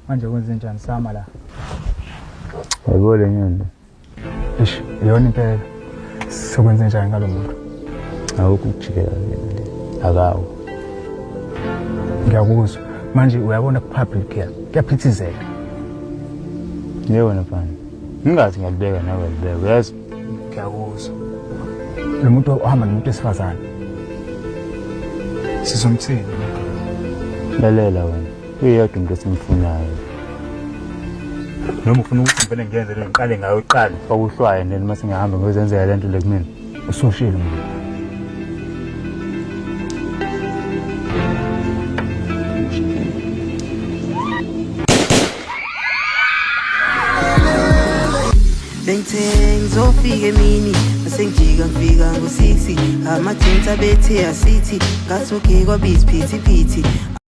Manje kwenze njani sama la? Yabo le nyoni. Eish, iyona impela. Sokwenze njani ngalo muntu? Awukho ukujikela le. Akawo. Ngiyakuzwa. Manje uyabona ku-public ya kuyaphithizela. Yebo wena mfana. Ngingathi ngiyalibeka nawe uyalibeka uyazi. Ngiyakuzwa. Lo muntu uhamba nomuntu wesifazane. Sizomthini? Lalela wena. Uyedwa umuntu esimfunayo. Noma ufuna ukuthi ngivele ngiyenze le ngiqale ngayo uqale. Okuhlwaye and then mase ngihamba ngiyozenzela le nto le kumina. Usushilo manje. Bengithe ngizofika emini masengijika ngifika ngo-6 amajenti abethe asithi ngathi okay kwabiziphithiphithi.